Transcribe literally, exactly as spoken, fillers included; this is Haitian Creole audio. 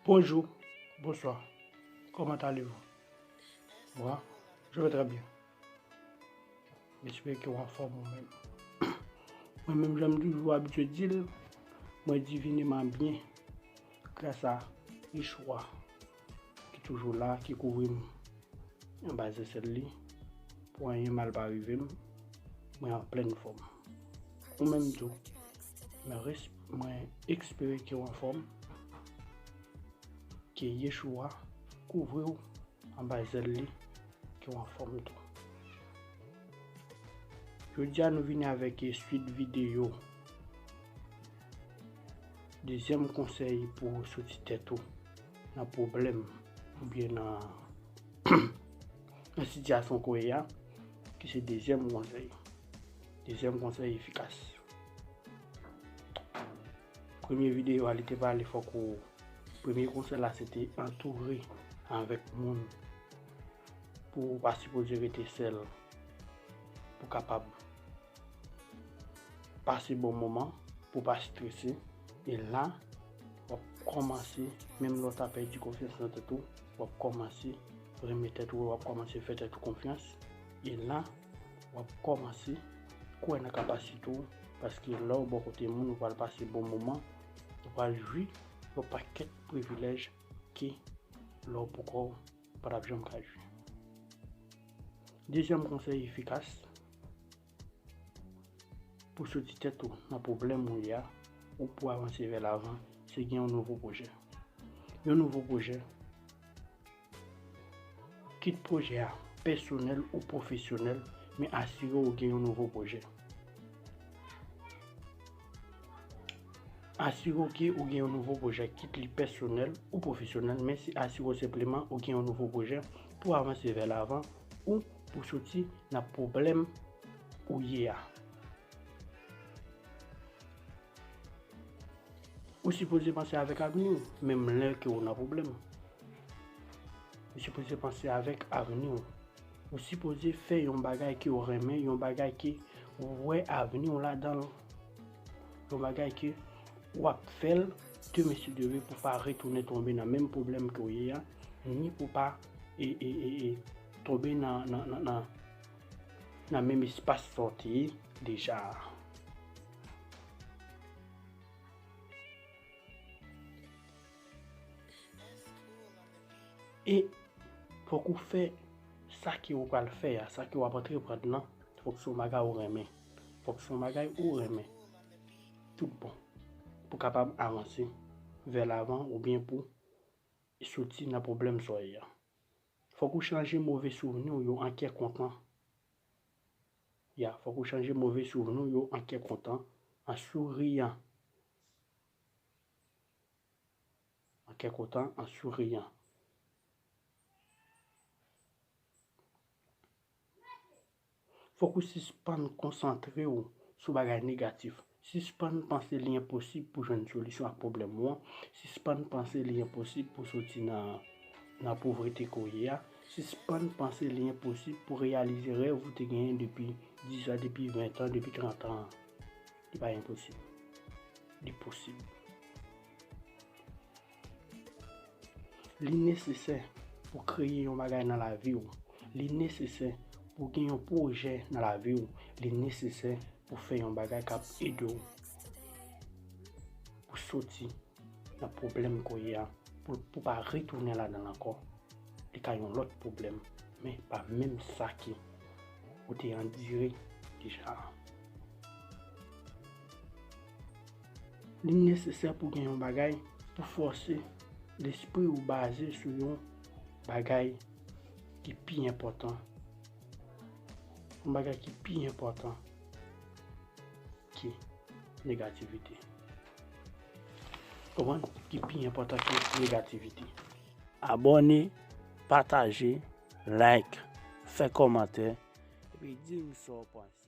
Bonjou, bonswa, kòman alèz ou? Mwen, je vais très bien. M espere ke w anfòm ou menm. Mwen menm, jan m toujou abitye di l, mwen divineman byen gras a Yeshua ki toujou la, ki kouvri m anba zèl li, pou anyen mal pa rive m, mwen an plèn fòm. Ou menm tou, mwen res-, mwen espere ke w anfòm, ke Yeshua kouvri w anba zèl li, ke w anfòm tou. Jodi a nou vini avèk swit videyo. Dezyèm konsèy pou w soti tèt ou nan pwoblèm oubyen nan, nan sitiyasyon ke w ye a, ki se dezyèm konsèy. Dezyèm konsèy efikas. Premye videyo a, li te pale fòk ou, premye konsèy la, se te antoure avèk moun pou w pa sipoze rete sèl, pou w kapab pase bon moman, pou w pa strese. E la, w ap kòmanse, menm lè w ta pèdi konfyans nan tèt ou, w ap kòmanse renmen tèt ou, w ap kòmanse fè tèt ou konfyans. E la, w ap kòmanse kwè nan kapasite w, paske lè w bò kote moun, ou pral pase bon moman, ou pral jwi yon pakèt privilèj ke lè w poukò w pa t ap janm ka jwi. Dezyèm konsèy efikas pou soti tèt ou nan pwoblèm ou ye a, ou pou avanse vè lavan, se gen yon nouvo pwojè. Yon nouvo pwojè. Kit pwojè a pèsonèl ou pwofesyonèl, men asire w gen yon nouvo pwojè. Asire w ke ou gen yon nouvo pwojè, kit li pèsonèl ou pwofesyonèl, men se asire w senpleman ou gen yon nouvo pwojè pou avanse vè lavan ou pou soti nan pwoblèm ou ye a. Ou sipoze panse avèk avni w, menm lè ke w nan pwoblèm. Ou sipoze panse avèk avni w. Ou sipoze fè yon bagay ke w renmen, yon bagay ke w wè avni w ladan l. Yon bagay ke w ap fè l demen si Dye vle pou pa retounen tonbe nan menm pwoblèm ke w ye a, ni pou pa e, e, e, e, tonbe nan, nan, nan, nan, nan menm espas sa w te ye deja a. E fòk ou fè sa ke ou pral fè a, sa ke w ap antreprann nan, fòk se yon bagay ou renmen. Fòk se yon bagay ou renmen. Tout bon. Pou kapab avanse vè lavan oubyen pou soti nan pwoblèm sa w ye a. Fòk ou chanje move souvni w yo an kè kontan. Ya, fòk ou chanje move souvni w yo an kè kontan, an souriyan. An kè kontan, an souriyan. Fòk ou sispann konsantre w sou bagay negatif. Sispann panse li enposib pou jwenn solisyon ak pwoblèm ou an. Sispann panse li enposib pou soti nan, nan povrete ke w ye a. Sispann panse li enposib pou reyalize rèv ou te genyen depi dis an, depi ven an, depi trant an. Li pa enposib. Li posib. Li nesesè pou kreye yon bagay nan lavi w. Li nesesè pou gen yon pwojè nan lavi w. Li nesesè pou fè yon bagay k ap ede w pou soti nan pwoblèm ke w ye a, pou, pou pa retounen ladan l ankò. Li ka yon lòt pwoblèm, men pa menm sa ke ou te andire deja a. Li nesesè pou gen yon bagay pou fòse lespri w baze sou yon bagay ki pi enpòtan. Yon bagay ki pi enpòtan ke negativite. Konprann? Ki pi enpòtan ke negativite. Abòne, pataje, like, fè kòmantè, epi di m sa w panse.